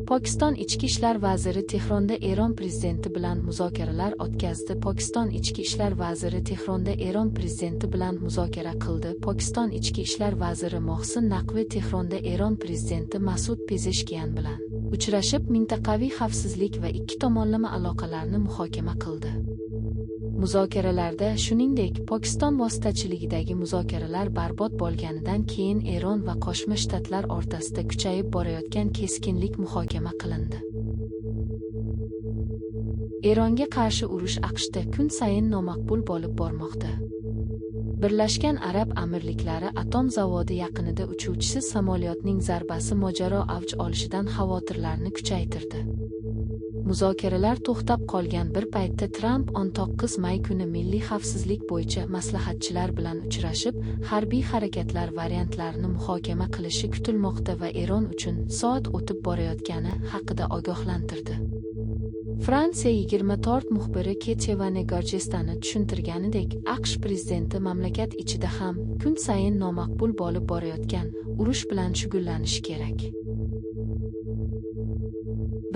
Pokiston Ichki ishlar vaziri Tehronda Eron prezidenti bilan muzokaralar o'tkazdi. Pokiston Ichki ishlar vaziri Tehronda Eron prezidenti bilan muzokara qildi. Pokiston Ichki ishlar vaziri Mohsin Naqvi Tehronda Eron prezidenti Masud Pezeshkian bilan uchrashib, mintaqaviy xavfsizlik va ikki tomonlama aloqalarni muhokama qildi. Muzokaralarda, shuningdek, Pokiston vositachiligidagi muzokaralar barbod bo'lganidan keyin Eron va Qo'shma Shtatlar o'rtasida kuchayib borayotgan keskinlik muhokama qilindi. Eronga qarshi urush AQShda kun sayin nomaqbul bo'lib bormoqda. Birlashgan Arab Amirliklari atom zavodi yaqinida uchuvchisiz samolyotning zarbasi mojaro avj olishidan xavotirlarni kuchaytirdi. Muzokaralar to'xtab qolgan bir paytda Tramp 19 may kuni milliy xavfsizlik bo'yicha maslahatchilar bilan uchrashib, harbiy harakatlar variantlarini muhokama qilishi kutilmoqda va Eron uchun soat o'tib borayotgani haqida ogohlantirdi. Fransiya 24 muxbiri Ketevane Gorjestani tushuntirganidek, AQSh prezidenti mamlakat ichida ham kun sayin nomaqbul bo'lib borayotgan urush bilan shug'ullanishi kerak.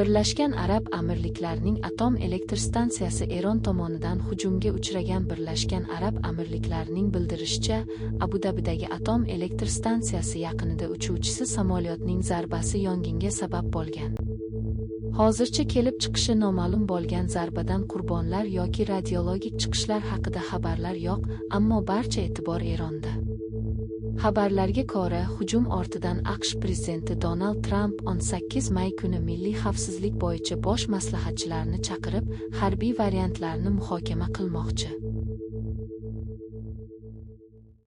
Birlashgan Arab Amirliklarining atom elektr stansiyasi Eron tomonidan hujumga uchragan. Birlashgan Arab Amirliklarining bildirishicha, Abu-Dabidagi atom elektr stansiyasi yaqinida uchuvchisiz samolyotning zarbasi yonginga sabab bo'lgan. Hozircha kelib chiqishi noma'lum bo'lgan zarbadan qurbonlar yoki radiologik chiqishlar haqida xabarlar yo'q, ammo barcha e'tibor Eronda. Xabarlarga ko'ra, hujum ortidan AQSh prezidenti Donald Tramp 18 may kuni milliy xavfsizlik bo'yicha bosh maslahatchilarni chaqirib, harbiy variantlarni muhokama qilmoqchi.